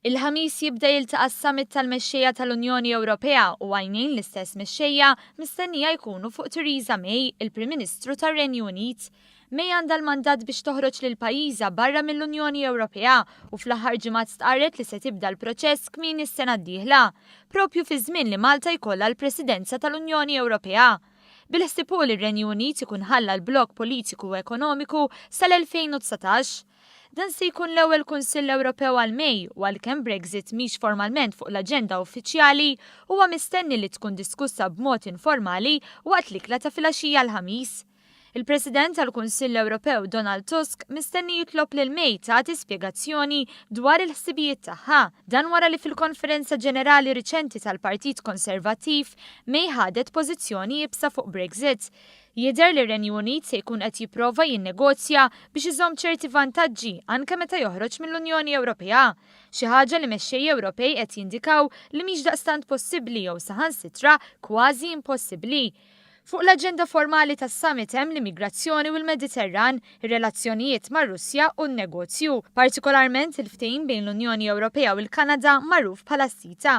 Il-Ħamis jibda jiltaqa' s-summit tal-mexxejja tal-Unjoni Ewropea u għajnejn l-istess mexxejja mistennija jkunu fuq Theresa May, il-Prim Ministru tar-Renju Unit. May għandha l-mandat biex toħroġ lil pajjiżha barra mill-Unjoni Ewropea u fl-aħħar ġimgħat stqarret li se tibda l-proċess kmieni s-sena d-dieħla, propju fi żmien li Malta jkollha l-Presidenza tal-Unjoni Ewropea. Bil-ħsieb hu li r-Renju Unit ikun ħalla l-blokk politiku u ekonomiku sal-2019. Dan se jkun l-ewwel Kunsill Ewropew għal May u għalkemm Brexit mhix formalment fuq l-aġenda uffiċjali, huwa mistenni li tkun diskussa b'mod informali waqt l-ikla ta' filgħaxija l-Ħamis. Il-President tal-Kunsill Ewropew Donald Tusk mistenni jitlob lil May tagħti spjegazzjoni dwar il-ħsibijiet tagħha. Dan wara li fil-konferenza ġenerali riċenti tal-Partit Konservattiv, May ħadet pożizzjoni iebsa fuq Brexit. Jidher li r-Renju Unit se jkun qed jipprova jinnegozja biex iżomm ċerti vantaġġi anke meta joħroġ mill-Unjoni Ewropea. Xi ħaġa li mexxejja Ewropej qed jindikaw li mhix daqstant possibbli jew saħansitra kważi impossibbli. Fuq l-aġenda formali tas-summit hemm l-immigrazzjoni u l-Mediterran, ir-relazzjonijiet mar-Russja u n-negozju, partikolarment il-ftehim bejn l-Unjoni Ewropea u l-Kanada magħruf bħala CETA.